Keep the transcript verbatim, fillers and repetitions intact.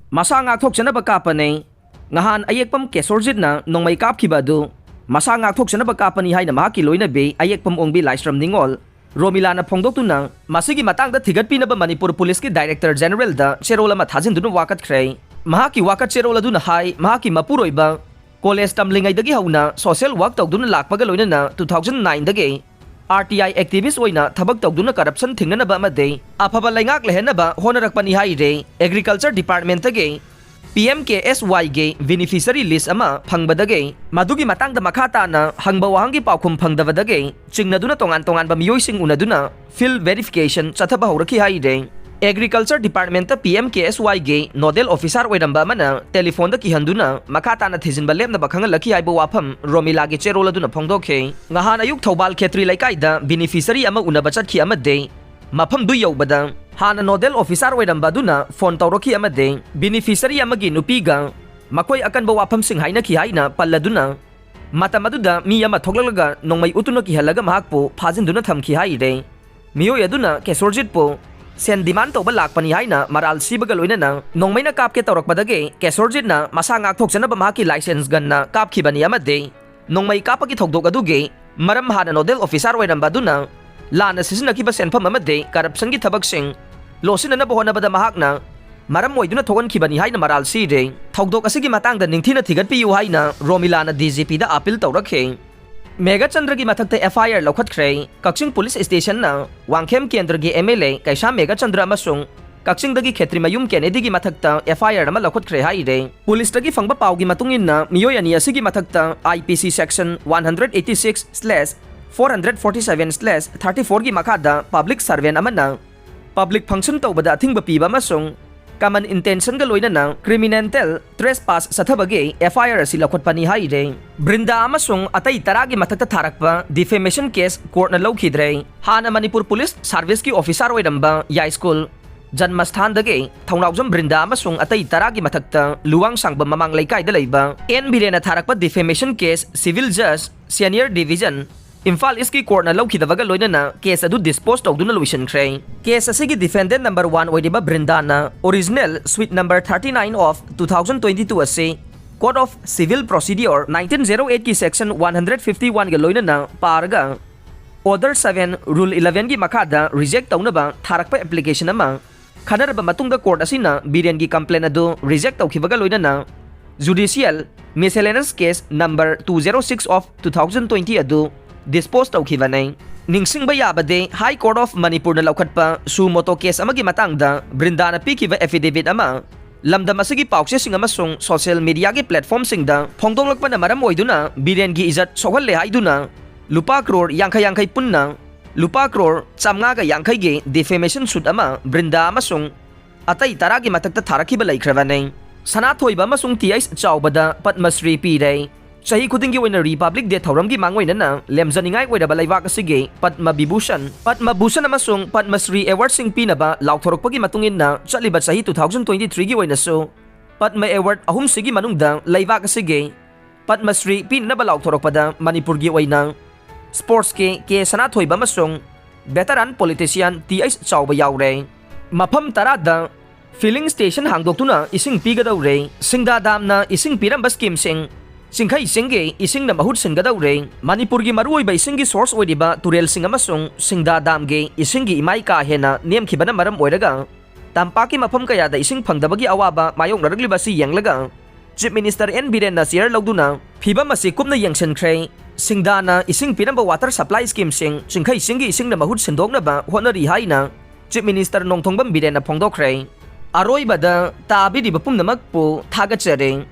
ꯃꯁꯥ ꯉꯥꯛꯊꯣꯛꯆꯅꯕ ꯀꯥꯞꯄꯅꯤ꯫ ꯉꯍꯥꯟ ꯑꯌꯦꯛꯄꯝ ꯀꯦꯁꯣꯔꯖꯤꯠꯅ ꯅꯣꯡꯃꯩ ꯀꯥꯞꯈꯤꯕ ꯑꯗꯨ ꯃꯁꯥ ꯉꯥꯛꯊꯣꯛꯆꯅꯕ ꯀꯥꯞꯄꯅꯤ ꯍꯥꯏꯅ ꯃꯍꯥꯛꯀꯤ ꯂꯣꯏꯅꯕꯤ ꯑꯌꯦꯛꯄꯝ ꯑꯣꯡꯕꯤ ꯂꯥꯏꯁ꯭ꯔꯝ ꯅꯤꯉꯣꯜ ꯔꯣꯃꯤꯂꯥꯅ ꯐꯣꯡꯗꯣꯛꯇꯨꯅ ꯃꯁꯤꯒꯤ ꯃꯇꯥꯡꯗ ꯊꯤꯒꯠꯄꯤꯅꯕ ꯃꯅꯤꯄꯨꯔ ꯄꯨꯂꯤꯁꯀꯤ ꯗꯥꯏꯔꯦꯛꯇꯔ ꯖꯦꯅꯔꯦꯜꯗ ꯆꯦꯔꯣꯜ ꯑꯃ ꯊꯥꯖꯤꯟꯗꯨꯅ ꯋꯥꯀꯠꯈ꯭ꯔꯦ꯫ ꯃꯍꯥꯛꯀꯤ ꯋꯥꯀꯠ ꯆꯦꯔꯣꯜ ꯑꯗꯨꯅ ꯍꯥꯏ, ꯃꯍꯥꯛꯀꯤ ꯃꯄꯨꯔꯣꯏꯕ ꯀꯣꯂꯦꯖ ꯇꯝꯂꯤꯉꯩꯗꯒꯤ ꯍꯧꯅ ꯁꯣꯁꯤꯌꯦꯜ ꯋꯥꯔꯛ ꯇꯧꯗꯨꯅ ꯂꯥꯛꯄꯒ ꯂꯣꯏꯅꯅ two thousand nine ꯗꯒꯤ RTI activist ꯑꯣꯏꯅ ꯊꯕꯛ ꯇꯧꯗꯨꯅ ꯀꯔꯞꯁꯟ ꯊꯤꯡꯅꯅꯕ ꯑꯃꯗꯤ ꯑꯐꯕ ꯂꯩꯉꯥꯛ ꯂꯩꯍꯟꯅꯕ ꯍꯣꯠꯅꯔꯛꯄꯅꯤ ꯍꯥꯏꯔꯦ꯫ ꯑꯦꯒ꯭ꯔꯤꯀꯜꯆꯔ ꯗꯤꯄꯥꯔꯠꯃꯦꯟꯇꯒꯤ PMKSYꯒꯤ ꯕꯦꯅꯤꯐꯤꯁꯔꯤ ꯂꯤꯁ ꯑꯃ ꯐꯪꯕꯗꯒꯤ ꯃꯗꯨꯒꯤ ꯃꯇꯥꯡꯗ ꯃꯈꯥ ꯇꯥꯅ ꯍꯪꯕ ꯋꯥꯍꯪꯒꯤ ꯄꯥꯎꯈꯨꯝ ꯐꯪꯗꯕꯗꯒꯤ ꯆꯤꯡꯅꯗꯨꯅ ꯇꯣꯉꯥꯟ ꯇꯣꯉꯥꯟꯕ ꯃꯤꯑꯣꯏꯁꯤꯡ ꯎꯅꯗꯨꯅ ꯐꯤꯜꯗ ꯚꯦꯔꯤꯐꯤꯀꯦꯁꯟ ꯆꯠꯊꯕ ꯍꯧꯔꯛꯈꯤ ꯍꯥꯏꯔꯦ꯫ ꯑꯦꯒ꯭ꯔꯤꯀꯜꯆꯔ ꯗꯤꯄꯥꯔꯠꯃꯦꯟꯇ PMKSYꯒꯤ ꯅꯣꯗꯦꯜ ꯑꯣꯐꯤꯁꯥꯔ ꯑꯣꯏꯔꯝꯕ ꯑꯃꯅ ꯇꯦꯂꯤꯐꯣꯟꯗ ꯀꯤꯍꯟꯗꯨꯅ ꯃꯈꯥ ꯇꯥꯅ ꯊꯤꯖꯤꯟꯕ ꯂꯦꯞꯅꯕ ꯈꯪꯍꯜꯂꯛꯈꯤ ꯍꯥꯏꯕ ꯋꯥꯐꯝ ꯔꯣꯃꯤꯂꯥꯒꯤ ꯆꯦꯔꯣꯜ ꯑꯗꯨꯅ ꯐꯣꯡꯗꯣꯛꯈꯤ꯫ ꯉꯍꯥꯟ ꯑꯌꯨꯛ ꯊꯧꯕꯥꯜ ꯈꯦꯇ꯭ꯔꯤ ꯂꯩꯀꯥꯏꯗ ꯕꯦꯅꯤꯐꯤꯁꯔꯤ ꯑꯃ ꯎꯅꯕ ꯆꯠꯈꯤ ꯑꯃꯗꯤ ꯃꯐꯝꯗꯨ ꯌꯧꯕꯗ ꯍꯥꯟꯅ ꯅꯣꯗꯦꯜ ꯑꯣꯐꯤꯁꯥꯔ ꯑꯣꯏꯔꯝꯕ ꯑꯗꯨꯅ ꯐꯣꯟ ꯇꯧꯔꯛꯈꯤ ꯑꯃꯗꯤ ꯕꯦꯅꯤꯐꯤꯁꯔꯤ ꯑꯃꯒꯤ ꯅꯨꯄꯤꯒ ꯃꯈꯣꯏ ꯑꯀꯟꯕ ꯋꯥꯐꯝꯁꯤꯡ ꯍꯥꯏꯅꯈꯤ ꯍꯥꯏꯅ ꯄꯜꯂꯗꯨꯅ ꯃꯇꯝ ꯑꯗꯨꯗ ꯃꯤ ꯑꯃ ꯊꯣꯛꯂꯛꯂꯒ ꯅꯣꯡꯃꯩ ꯎꯠꯇꯨꯅ ꯀꯤꯍꯜꯂꯒ ꯃꯍꯥꯛꯄꯨ ꯐꯥꯖꯤꯟꯗꯨꯅ ꯊꯝꯈꯤ ꯍꯥꯏꯔꯦ꯫ ꯃꯤꯑꯣꯏ ꯑꯗꯨꯅ ꯀꯦꯁꯣꯔꯖꯤꯠꯄꯨ ꯁꯦꯟ ꯗꯤꯃꯥꯟ ꯇꯧꯕ ꯂꯥꯛꯄꯅꯤ ꯍꯥꯏꯅ ꯃꯔꯥꯜ ꯁꯤꯕꯒ ꯂꯣꯏꯅꯅ ꯅꯣꯡꯃꯩꯅ ꯀꯥꯞꯀꯦ ꯇꯧꯔꯛꯄꯗꯒꯤ ꯀꯦꯁꯣꯔꯖꯤꯠꯅ ꯃꯁꯥ ꯉꯥꯛꯊꯣꯛꯆꯅꯕ ꯃꯍꯥꯛꯀꯤ ꯂꯥꯏꯁꯦꯟꯁ ꯒꯟꯅ ꯀꯥꯞꯈꯤꯕꯅꯤ ꯑꯃꯗꯤ ꯅꯣꯡꯃꯩ ꯀꯥꯞꯄꯒꯤ ꯊꯧꯗꯣꯛ ꯑꯗꯨꯒꯤ ꯃꯔꯝ ꯍꯥꯟꯅ ꯅꯣꯗꯦꯜ ꯑꯣꯐꯤꯁꯥꯔ ꯑꯣꯏꯔꯝꯕ ꯑꯗꯨꯅ ꯂꯥꯟꯅ ꯁꯤꯖꯤꯟꯅꯈꯤꯕ ꯁꯦꯟꯐꯝ ꯑꯃꯗꯤ ꯀꯔꯞꯁꯟꯒꯤ ꯊꯕꯛꯁꯤꯡ ꯂꯣꯠꯁꯤꯟꯅꯅꯕ ꯍꯣꯠꯅꯕꯗ ꯃꯍꯥꯛꯅ ꯃꯔꯝ ꯑꯣꯏꯗꯨꯅ ꯊꯣꯛꯍꯟꯈꯤꯕꯅꯤ ꯍꯥꯏꯅ ꯃꯔꯥꯜ ꯁꯤꯔꯦ꯫ ꯊꯧꯗꯣꯛ ꯑꯁꯤꯒꯤ ꯃꯇꯥꯡꯗ ꯅꯤꯡꯊꯤꯅ ꯊꯤꯒꯠꯄꯤꯌꯨ ꯍꯥꯏꯅ ꯔꯣꯃꯤꯂꯥꯅ DGPꯗ ꯑꯥꯄꯤꯜ ꯇꯧꯔꯛꯈꯤ꯫ ꯃꯦꯘꯆꯟꯗ꯭ꯔꯒꯤ ꯃꯊꯛꯇ FIR ꯂꯧꯈꯠꯈ꯭ꯔꯦ꯫ ꯀꯛꯆꯤꯡ ꯄꯨꯂꯤꯁ ꯁ꯭ꯇꯦꯁꯟꯅ ꯋꯥꯡꯈꯦꯝ ꯀꯦꯟꯗ꯭ꯔꯒꯤ MLA ꯀꯩꯁꯥꯝ ꯃꯦꯘꯆꯟꯗ꯭ꯔ ꯑꯃꯁꯨꯡ ꯀꯛꯆꯤꯡꯗꯒꯤ ꯈꯦꯇ꯭ꯔꯤꯃꯌꯨꯝ ꯀꯦꯅꯦꯗꯤꯒꯤ ꯃꯊꯛꯇ FIR ꯑꯃ ꯂꯧꯈꯠꯈ꯭ꯔꯦ ꯍꯥꯏꯔꯦ꯫ ꯄꯨꯂꯤꯁꯇꯒꯤ ꯐꯪꯕ ꯄꯥꯎꯒꯤ ꯃꯇꯨꯡ ꯏꯟꯅ ꯃꯤꯑꯣꯏ ꯑꯅꯤ ꯑꯁꯤꯒꯤ ꯃꯊꯛꯇ IPC section one hundred eighty six slash four hundred forty seven slash thirty fourꯒꯤ ꯃꯈꯥꯗ ꯄꯕ꯭ꯂꯤꯛ ꯁꯔꯚꯦꯟ ꯑꯃꯅ ꯄꯕ꯭ꯂꯤꯛ ꯐꯪꯁꯟ ꯇꯧꯕꯗ ꯑꯊꯤꯡꯕ ꯄꯤꯕ ꯑꯃꯁꯨꯡ ꯀꯃꯟ ꯏꯟꯇꯦꯟꯁꯟꯒ ꯂꯣꯏꯅꯅ ꯀ꯭ꯔꯤꯃꯤꯅꯦꯟꯇꯦꯜ ꯇ꯭ꯔꯦꯁꯄꯥꯁ ꯆꯠꯊꯕꯒꯤ FIR ꯑꯁꯤ ꯂꯧꯈꯠꯄꯅꯤ ꯍꯥꯏꯔꯦ꯫ ꯕ꯭ꯔꯤꯟꯗꯥ ꯑꯃꯁꯨꯡ ꯑꯇꯩ ꯇꯔꯥꯒꯤ ꯃꯊꯛꯇ ꯊꯥꯔꯛꯄ ꯗꯤꯐꯦꯃꯦꯁꯟ ꯀꯦꯁ ꯀꯣꯔꯠꯅ ꯂꯧꯈꯤꯗ꯭ꯔꯦ꯫ ꯍꯥꯟꯅ ꯃꯅꯤꯄꯨꯔ ꯄꯨꯂꯤꯁ ꯁꯥꯔꯚꯤꯁꯀꯤ ꯑꯣꯐꯤꯁꯥꯔ ꯑꯣꯏꯔꯝꯕ ꯌꯥꯏꯁ꯭ꯀꯨꯜ ꯖꯟꯃꯁꯊꯥꯟꯗꯒꯤ ꯊꯧꯅꯥꯎꯖꯝ ꯕ꯭ꯔꯤꯟꯗꯥ ꯑꯃꯁꯨꯡ ꯑꯇꯩ ꯇꯔꯥꯒꯤ ꯃꯊꯛꯇ ꯂꯨꯋꯥꯡꯁꯥꯡꯕꯝ ꯃꯃꯥꯡ ꯂꯩꯀꯥꯏꯗ ꯂꯩꯕ ꯑꯦꯟ ꯕꯤꯔꯦꯟꯅ ꯊꯥꯔꯛꯄ ꯗꯤꯐꯦꯃꯦꯁꯟ ꯀꯦꯁ ꯁꯤꯚꯤꯜ ꯖꯖ ꯁꯦꯅꯤꯌꯔ ꯗꯤꯚꯤꯖꯟ ꯏꯝꯐꯥꯜ ꯏꯁꯀꯤ ꯀꯣꯔꯠꯅ ꯂꯧꯈꯤꯗꯕꯒ ꯂꯣꯏꯅꯅ ꯀꯦꯁ ꯑꯗꯨ ꯗꯤꯁꯄꯣꯁ ꯇꯧꯗꯨꯅ ꯂꯣꯏꯁꯤꯟꯈ꯭ꯔꯦ꯫ ꯀꯦꯁ ꯑꯁꯤꯒꯤ ꯗꯤꯐꯦꯟꯗꯦꯟ ꯅꯝꯕꯔ ꯋꯥꯟ ꯑꯣꯏꯔꯤꯕ ꯕ꯭ꯔꯤꯟꯗꯥꯅ original suite number thirty nine of two thousand twenty two ꯑꯁꯤ Code of Civil Procedure nineteen zero eight ꯀꯤ section one hundred fifty one ꯒ ꯂꯣꯏꯅꯅ ꯄꯥꯔꯒ Order seven, Rule eleven ꯒꯤ ꯃꯈꯥꯗ ꯔꯤꯖꯦꯛ ꯇꯧꯅꯕ ꯊꯥꯔꯛꯄ ꯑꯦꯄ꯭ꯂꯤꯀꯦꯁꯟ ꯑꯃ ꯈꯟꯅꯔꯕ ꯃꯇꯨꯡꯗ ꯀꯣꯔꯠ ꯑꯁꯤꯅ ꯕꯤꯔꯦꯟꯒꯤ ꯀꯝꯄ꯭ꯂꯦꯟ ꯑꯗꯨ ꯔꯤꯖꯦꯛ ꯇꯧꯈꯤꯕꯒ ꯂꯣꯏꯅꯅ judicial miscellaneous case number two zero six of two thousand twenty ꯑꯗꯨ ꯗꯤꯁꯄꯣꯁ ꯇꯧꯈꯤꯕꯅꯤ꯫ ꯅꯤꯡꯁꯤꯡꯕ ꯌꯥꯕꯗꯤ, High Court of ꯃꯅꯤꯄꯨꯔꯅ ꯂꯧꯈꯠꯄ suo motu ꯀꯦꯁ ꯑꯃꯒꯤ ꯃꯇꯥꯡꯗ ꯕ꯭ꯔꯤꯟꯗꯥꯅ ꯄꯤꯈꯤꯕ ꯑꯦꯐꯤꯗꯦꯚꯤꯠ ꯑꯃ ꯂꯝꯗꯝ ꯑꯁꯤꯒꯤ ꯄꯥꯎꯆꯦꯁꯤꯡ ꯑꯃꯁꯨꯡ ꯁꯣꯁꯤꯌꯦꯜ ꯃꯤꯗꯤꯌꯥꯒꯤ ꯄ꯭ꯂꯦꯠꯐꯣꯔꯝꯁꯤꯡꯗ ꯐꯣꯡꯗꯣꯛꯂꯛꯄꯅ ꯃꯔꯝ ꯑꯣꯏꯗꯨꯅ ꯕꯤꯔꯦꯟꯒꯤ ꯏꯖꯠ ꯁꯣꯛꯍꯜꯂꯦ ꯍꯥꯏꯗꯨꯅ ꯂꯨꯄꯥ ꯀ꯭ꯔꯣꯔ ꯌꯥꯡꯈꯩ ꯌꯥꯡꯈꯩ ꯄꯨꯟꯅ ꯂꯨꯄꯥ ꯀ꯭ꯔꯣꯔ ꯆꯥꯝꯃꯉꯥꯒ ꯌꯥꯡꯈꯩꯒꯤ ꯗꯤꯐꯦꯃꯦꯁꯟ ꯁꯨꯠ ꯑꯃ ꯕ꯭ꯔꯤꯟꯗꯥ ꯑꯃꯁꯨꯡ ꯑꯇꯩ ꯇꯔꯥꯒꯤ ꯃꯊꯛꯇ ꯊꯥꯔꯛꯈꯤꯕ ꯂꯩꯈ꯭ꯔꯕꯅꯤ꯫ ꯁꯅꯥꯊꯣꯏꯕ ꯑꯃꯁꯨꯡ ꯇꯤ ꯑꯩꯆ ꯆꯥꯎꯕꯗ ꯄꯗꯃ ꯁ꯭ꯔꯤ ꯄꯤꯔꯦ꯫ ꯆꯍꯤ ꯈꯨꯗꯤꯡꯒꯤ ꯑꯣꯏꯅ ꯔꯤꯄꯕ꯭ꯂꯤꯛ ꯗꯦ ꯊꯧꯔꯝꯒꯤ ꯃꯥꯡꯑꯣꯏꯅꯅ ꯂꯦꯝꯖꯅꯤꯡꯉꯥꯏ ꯑꯣꯏꯔꯕ ꯂꯩꯕꯥꯛ ꯑꯁꯤꯒꯤ ꯄꯗꯃ ꯕꯤꯚꯨꯁꯟ, ꯄꯗꯃ ꯚꯨꯁꯟ ꯑꯃꯁꯨꯡ ꯄꯗꯃ ꯁ꯭ꯔꯤ ꯑꯦꯋꯥꯔꯗꯁꯤꯡ ꯄꯤꯅꯕ ꯂꯥꯎꯊꯣꯔꯛꯄꯒꯤ ꯃꯇꯨꯡ ꯏꯟꯅ ꯆꯠꯂꯤꯕ ꯆꯍꯤ two thousand twenty three ꯒꯤ ꯑꯣꯏꯅꯁꯨ ꯄꯗꯃ ꯑꯦꯋꯥꯔꯗ ꯑꯍꯨꯝꯁꯤꯒꯤ ꯃꯅꯨꯡꯗ ꯂꯩꯕꯥꯛ ꯑꯁꯤꯒꯤ ꯄꯗꯃ ꯁ꯭ꯔꯤ ꯄꯤꯅꯅꯕ ꯂꯥꯎꯊꯣꯔꯛꯄꯗ ꯃꯅꯤꯄꯨꯔꯒꯤ ꯑꯣꯏꯅ ꯁ꯭ꯄꯣꯔꯠꯁꯀꯤ ꯀꯦ ꯁꯅꯥꯊꯣꯏꯕ ꯑꯃꯁꯨꯡ ꯚꯦꯇꯔꯥꯟ ꯄꯣꯂꯤꯇꯤꯁꯤꯌꯥꯟ ꯇꯤ ꯑꯩꯆ ꯆꯥꯎꯕ ꯌꯥꯎꯔꯦ꯫ ꯃꯐꯝ ꯇꯔꯥꯗ ꯐꯤꯂꯤꯡ ꯁ꯭ꯇꯦꯁꯟ ꯍꯥꯡꯗꯣꯛꯇꯨꯅ ꯏꯁꯤꯡ ꯄꯤꯒꯗꯧꯔꯦ꯫ ꯁꯤꯡꯗꯥ ꯗꯥꯝꯅ ꯏꯁꯤꯡ ꯄꯤꯔꯝꯕ ꯁ꯭ꯀꯤꯝꯁꯤꯡ ꯆꯤꯡꯈꯩ ꯏꯁꯤꯡꯒꯤ ꯏꯁꯤꯡꯅ ꯃꯍꯨꯠ ꯁꯤꯟꯒꯗꯧꯔꯦ꯫ ꯃꯅꯤꯄꯨꯔꯒꯤ ꯃꯔꯨꯑꯣꯏꯕ ꯏꯁꯤꯡꯒꯤ ꯁꯣꯔꯁ ꯑꯣꯏꯔꯤꯕ ꯇꯨꯔꯦꯜꯁꯤꯡ ꯑꯃꯁꯨꯡ ꯁꯤꯡꯗꯥ ꯗꯥꯝꯒꯤ ꯏꯁꯤꯡꯒꯤ ꯏꯃꯥꯏ ꯀꯥ ꯍꯦꯟꯅ ꯅꯦꯝꯈꯤꯕꯅ ꯃꯔꯝ ꯑꯣꯏꯔꯒ ꯇꯝꯄꯥꯛꯀꯤ ꯃꯐꯝ ꯀꯌꯥꯗ ꯏꯁꯤꯡ ꯐꯪꯗꯕꯒꯤ ꯑꯋꯥꯕ ꯃꯥꯌꯣꯛꯅꯔꯛꯂꯤꯕ ꯑꯁꯤ ꯌꯦꯡꯂꯒ ꯆꯤꯐ ꯃꯤꯅꯤꯁꯇꯔ ꯑꯦꯟ ꯕꯤꯔꯦꯟꯅ ꯆꯤꯌꯔ ꯂꯧꯗꯨꯅ ꯐꯤꯕꯝ ꯑꯁꯤ ꯀꯨꯞꯅ ꯌꯦꯡꯁꯤꯟꯈ꯭ꯔꯦ꯫ ꯁꯤꯡꯗꯥꯅ ꯏꯁꯤꯡ ꯄꯤꯔꯝꯕ ꯋꯥꯇꯔ ꯁꯄ꯭ꯂꯥꯏ ꯁ꯭ꯀꯤꯝꯁꯤꯡ ꯆꯤꯡꯈꯩ ꯏꯁꯤꯡꯒꯤ ꯏꯁꯤꯡꯅ ꯃꯍꯨꯠ ꯁꯤꯟꯗꯣꯛꯅꯕ ꯍꯣꯠꯅꯔꯤ ꯍꯥꯏꯅ ꯆꯤꯐ ꯃꯤꯅꯤꯁꯇꯔ ꯅꯣꯡꯊꯣꯡꯕꯝ ꯕꯤꯔꯦꯟꯅ ꯐꯣꯡꯗꯣꯛꯈ꯭ꯔꯦ꯫ ꯑꯔꯣꯏꯕꯗ ꯇꯥꯕꯤꯔꯤꯕ ꯄꯨꯝꯅꯃꯛꯄꯨ ꯊꯥꯒꯠꯆꯔꯤ꯫